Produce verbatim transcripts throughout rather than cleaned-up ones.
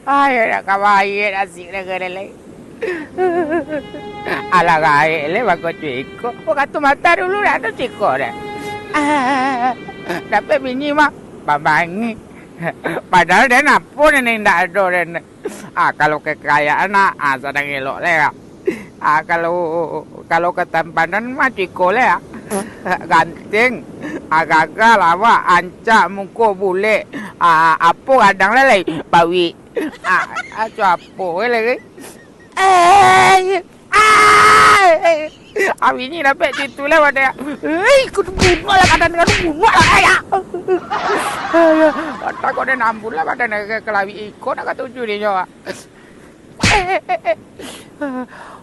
Ai, nak ka bayie nasib dek lai. Alah gaek lai bako cuko. Wakatu mata dulu dah tu cuko dah. Ah, dapek bini mah, bambangi. Padahal den apo den indak ado den. Ah, kalau kekayaan, ah, ah, sadang elok lai, ah. Ah, kalau, kalau katampanan mah cuko lai, ah. Ganteng, ah, gagah, lawa, rancak, muko bulek, ah, apo gadang lai, lai, bawik. Ah, ah, tu apo lai, lai. Eh, ah, eh. Awak ni dapek situ lah, wadah. Hei, aku tu bunuh lah, kadang-kadang bunuh lah, eh, ya. Wadah kau dah nambun lah, wadah nak ke kelawik iko, nak katuju ni nyawa. Eh, eh, eh, eh.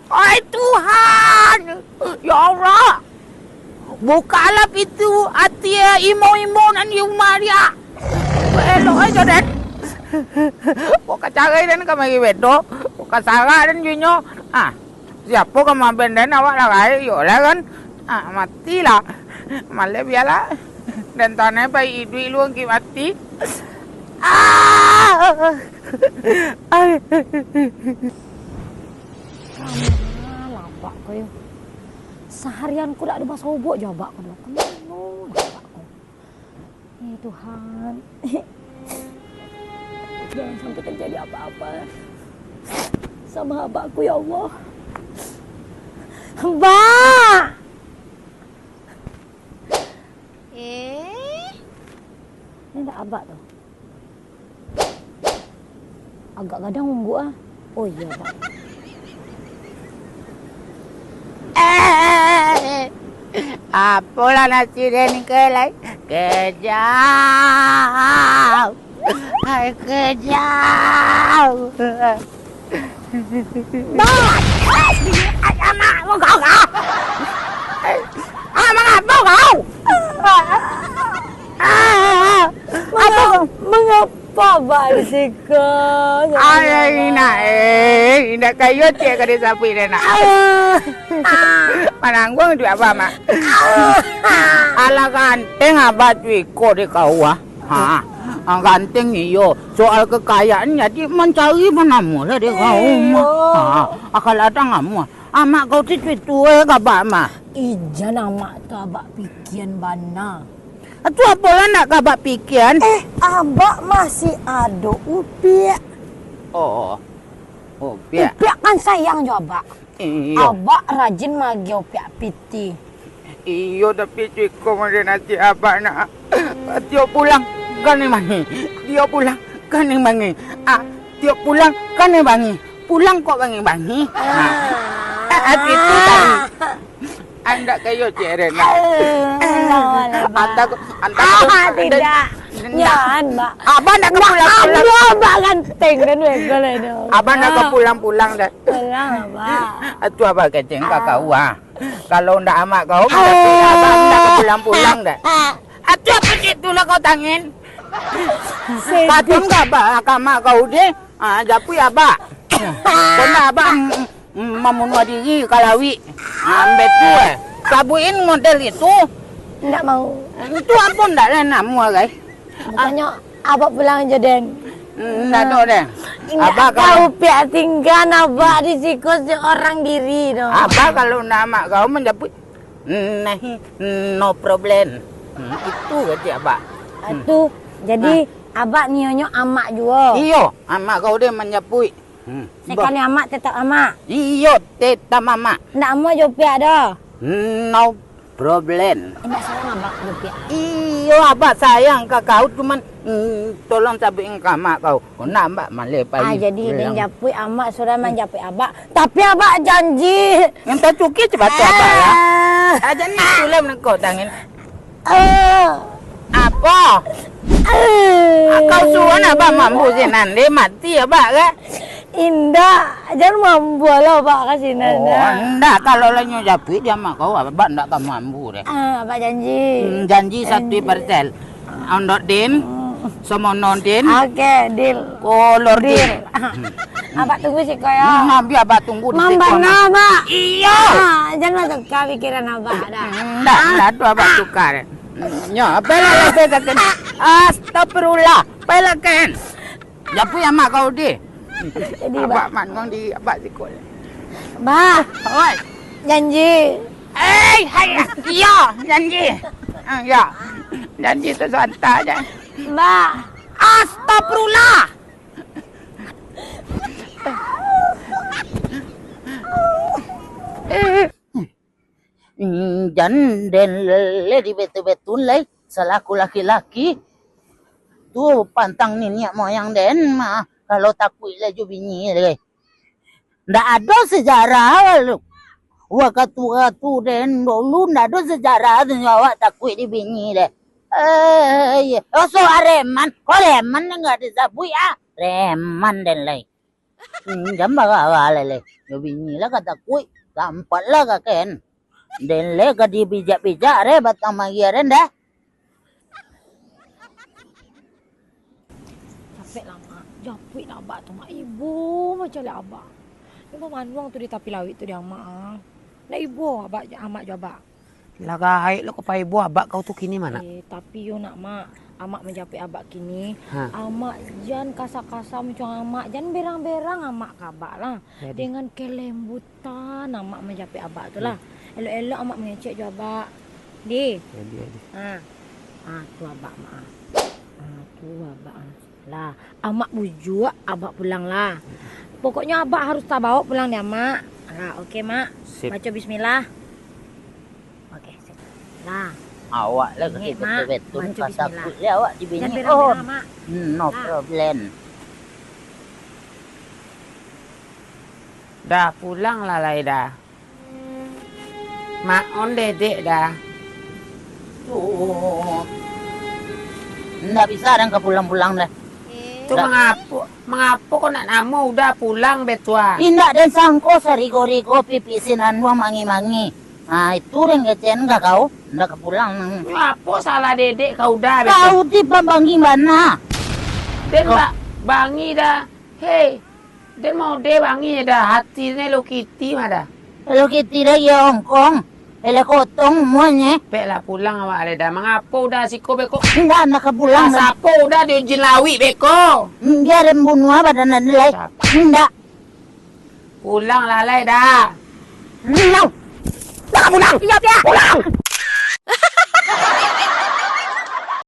Ai Tuhan, ya Allah, bukalah pintu ati imau-imau nan di rumah dia. Elok aja, Den. Kok ka carai den kamari bedo, kok ka sarak den junyo. Ah, siapo ka maben den, awak lah gaek yo lah kan. Ah, matilah. Maleh bialah. Den tanai pai iduik lu angki mati. Ah! Ai. Kama lah abak ko yo? Saharian ko dak ado basobok jo abak ko doh. Kamano lah abak ko? Eh, Tuhan. Jangan sampai terjadi apa-apa sama abak ko, ya Allah. Bak! Eh? Ni dak abak tu? Agak gadang ungguk ah. Oh iya, Bak. Eh, apolah nasi den ke lai? Kejam. Hai, kejam. Bak! Ai, anak mo kau, kau! Ah, mangapa kau? Ah, apa kau? Mangapa, Bak, di siko? Ai, ai, indak, eh, indak kayo cek ka disapuik dek nak. Ah. Manangguang duit abah, Mak. Ah. Alah ganteng abah tu iko dek kau, ah. Ha, ah, ganteng iyo. Soal kekayaan jadi mancari manamu lah dek kau mah. Iyo. Ha, akal adang amuah. Amak kau tu cuitu eh ka abak mah. Ijan amak tu abak pikian bana. Tu apolah nak ka abak pikian? Eh, abak masih ado upiak. Oh, upiak. Upiak kan sayang jo abak. Iyo. Abak rajin magiah upiak pitih. Iyo, tapi cuko mode nasi abak nak. Tiok pulang, kani mangi. Tiok pulang, kani mangi. Ah, tiok pulang, kani mangi. Pulang kok mangi-mangi. Nah. Ah, itu tadi. Andak kayo ceren. Alah, alah, Bak. Antak, antak. Ah, tidak. Ndak. Nyan, Bak. Abah ndak ka pulang-pulang. Abah, Bak, ganteng kan, weh, kalau ada. Abah ndak ka pulang-pulang dah. Pulang, Bak. Atuh abah keceng ka kau, ah. Kalau ndak amak kau, ndak abah ndak ka pulang-pulang dah. Atuh apa cik tu lah kau tangin? Sedih. Kadang ka abah, ka amak kau deh. Ah, japui abah. Kau ndak abah, mm, mm, mamunuah diri ka lawik. Ah, ambe tu, eh. Sabuin model itu. Ndak mau. Itu apo ndak lah namuah, guys. Bukannya abak pulang aja, Den. Hmm, ndak ado, Den. Indak abak tahu kalau piak tinggan abak di siko seorang diri, no. Abak kalau nak amak kau manjapuik, nah, no problem. Hmm, itu kecek abak. Hmm. Atuh, jadi abak nionyo amak juo. Iyo, amak kau deh manjapuik. Hmm. Sekali amak tetap amak. Iyo, tetap amak. Ndak amuah jo piak doh. No problem. Indak sayang abak jo piak. Iyo, abak sayang ka kau, cuman, mm, tolong sabuikan ka amak kau. Kau nak abak maleh pai. Ah, jadi den japuik amak, sudah manjapuik abak. Tapi abak janji. Minta cuki cepat abak lah. Ah. Ah, jangan itulah menengkok tangan. Ah. Apo? Ah. Kau suruah nak abak mambu sinan, deh, mati abak, kan? Indak, jan mambu lah abak ka sinan, oh, dah. Indak, kalau lah nyo japuik di amak kau, abak ndak ka mambu deh. Ah, abak janji. Hmm, janji satu persen. Ondok din, hmm, somono din. Oke, deal. Kolor din. Deal. Hmm. Abak tunggu siko yo. Hmm, biar abak tunggu di siko. Mambana, Bak. Iyo. Ah, janlah tukar pikiran abak dah. Hmm, ndak, ndak tu abak tukar. Nyo, apalah lah saya kata. Astagfirullah. Apalah kan. Japuik amak kau deh. Jadi, Abak Ba. Manuang di Abak siko. Ba. Oi. Janji. Eh, hai. Iyo, janji. Ah, iyo. Janji tu santa je. Ba. Astagfirullah. Eh. Hmm, jan den le-, le di betu-betu lai, salaku laki-laki. Tu pantang niniak moyang den mah, kalau takuik lai jo bini le. Ndak ado sejarah lu. Wakatu-wakatu den dulu ndak ado sejarah tu awak takuik di bini le. Eh, iyo. Oso areman, ko reman ndak disabuik ah. Reman den lai. Hmm, jan bara-bara lai, lai. Yo bini lah ka takuik, tampek lah ka ken. Den le ka dibijak-bijak re batang magi aren dah. Capek lah, Mak. Japuik lah Abak tu, Mak. Ibo macam lah Abak. Ibo manuang tu di tapi lawik tu di Amak ah. Lah ibo Abak, Amak jo Abak. Lah gaek lo ka paibo abak kau tu kini, Mak, nak? Eh, tapi yo nak, Mak. Amak manjapuik abak kini. Ha. Amak jan kasa-kasa macam amak, jan berang-berang amak ka abak lah. Jadi. Dengan kelembutan amak manjapuik abak tu lah. Hmm. Elok-elok amak mangecek jo abak. Di. Jadi, jadi. Ha. Ha, tu abak, Mak. Ha, tu abak. Ha. Lah, amak bujuak abak pulang lah. Pokoknyo abak harus tabaok pulang di amak. Lah, oke, Mak. Sip. Baco bismillah. Oke, sip. Lah. Awak lah. Ingek, Mak. Betul-betul baco bismillah. Kasakuik lah awak di bini. Jan berang-berang, Mak. Oh. No problem. Dah pulang lah, Lai, dah. Mak on dedek dah. Tuh. Ndak bisa den ka pulang-pulang dah. Tu mangapo, mangapo kau nak namo udah pulang, Betua? Indak den sangko sarigo-rigo pipik sinan duo mangi-mangi. Ha, itu den kecen ka kau, ndak ka pulang. Nyo apo salah dedek ka udah, Betua? Kau ti pambangi bana. Den ba-, bangi dah. Hei, den mode bangi dah, hati ne Hello Kitty mah dah. Hello Kitty dah, iyo Hongkong. Hello Kotong muanyo. Pek lah pulang awak lai dah. Mangapo udah siko beko? Indak, ndak ka pulang. Lah, sapo udah di jin lawik beko? Biar den bunuah badan den lai. Indak. Pulang lah lai dah. Indak. Ndak ka pulang. Iyo, Piak. Pulang.